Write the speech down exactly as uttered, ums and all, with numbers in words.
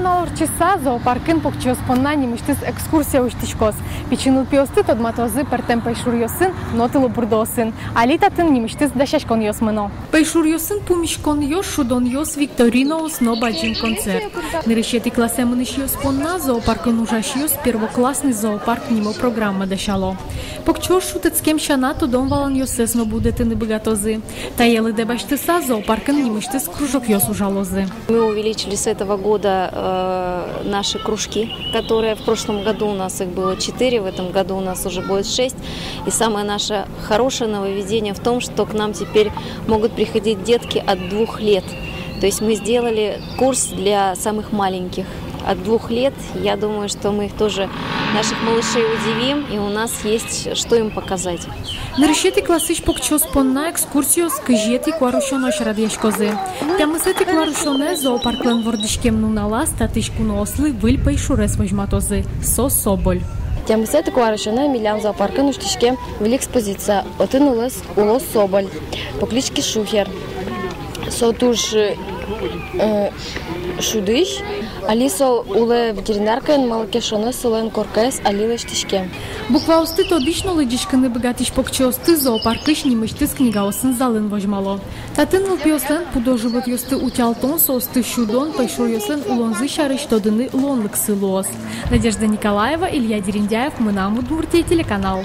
Нунал ортчыса зоопаркын покчиос понна нимысьтыз экскурсия усьтӥськоз. Пичи нылпиосты тодматозы пӧртэм пӧйшуръёсын но тылобурдоосын. Али татын нимысьтыз дасяськонъёс мыно. Пӧйшуръёсын пумиськонъёс, шудонъёс, викторинаос но бадӟым концерт. Нырысетӥ классэ мынӥсьёс понна зоопаркын ужасьёс «Первоклассный зоопарк» нимо программа дасяло. Покчиос шутэтскем сяна тодон-валанъёссэс но будэтыны быгатозы. Тае лыдэ басьтыса, зоопаркын нимысьтыз кружокъёс ужалозы. Мы увеличили с этого года э, наши кружки, которые в прошлом году у нас их было четыре, в этом году у нас уже будет шесть. И самое наше хорошее нововведение в том, что к нам теперь могут приходить детки от двух лет. То есть мы сделали курс для самых маленьких. От двух лет, я думаю, что мы их тоже, наших малышей, удивим, и у нас есть что им показать. Нырысетӥ классысь покчиос понна экскурсиос кызетӥ куарусёнозь радъяськозы. Тямысэтӥ куарусёнэ, зоопарклэн вордӥськем нуналаз, татысь куноослы выль пӧйшурез возьматозы. Со соболь. Тямысэтӥ куарусёнэ милям зоопаркын усьтӥське выль экспозиция. Отын улоз, улоз соболь по кличке Шухер. Со туж э, шудӥсь. Али со улэ ветеринаркаын, малы ке шуоно солэн коркаез али лэсьтӥське. Букваосты тодӥсь но лыдӟиськыны быгатӥсь покчиосты зоопаркысь нимысьтыз книгаосын залын возьмало. Татын нылпиослэн пудо-животъёсты утялтон, соосты сюдон, пӧйшуръёслэн улонзы сярысь тодыны луонлыксы луоз. Надежда Николаева, Илья Дерендяев, «Мынам Удмуртие» телеканал.